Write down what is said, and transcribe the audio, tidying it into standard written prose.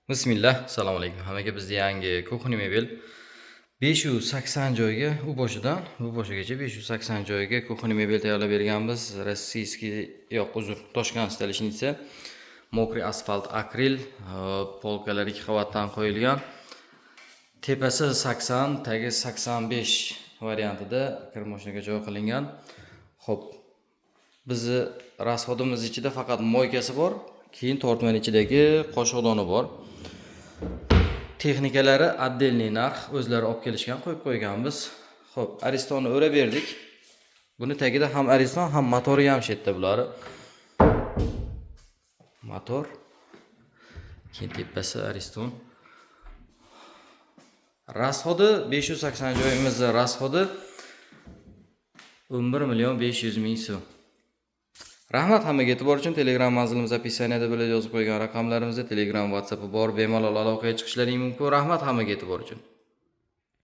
Bismillah, assalomu alaykum. Hammaga. Bizda yangi кухня mebel 580 joyga, u boshidan bu boshigacha 580 joyga кухня mebel tayyorlab berganmiz. Российский, yo'q, uzr, Toshkent столешница, мокрый asfalt akril, полка lar ikki qavatdan qo'yilgan. Tepasi 80, tagi 85 variantida kir moshinaga joy qilingan. Xo'p, bizni расход imiz ichida faqat мойка si bor, keyin tortmani ichidagi qoshiqdoni bor. Texnikalari отдельный narx, o'zlari olib kelishgan, qo'yib qo'yganmiz. Xo'p, Aristonni o'rab berdik. Buni tagida ham Ariston, ham motori ham shu yerda bulari. Motor. Keyin tepasi Ariston. Расход i, 580 joyimizni расход i 11 million 500 ming so'm. Rahmat hammaga e'tibor uchun. Telegram manzilimiz описание da bo'ladi, yozib qo'ygan raqamlarimizda Telegram, WhatsApp bor, bemalol aloqaga chiqishlaring mumkin. Rahmat hammaga e'tibor uchun.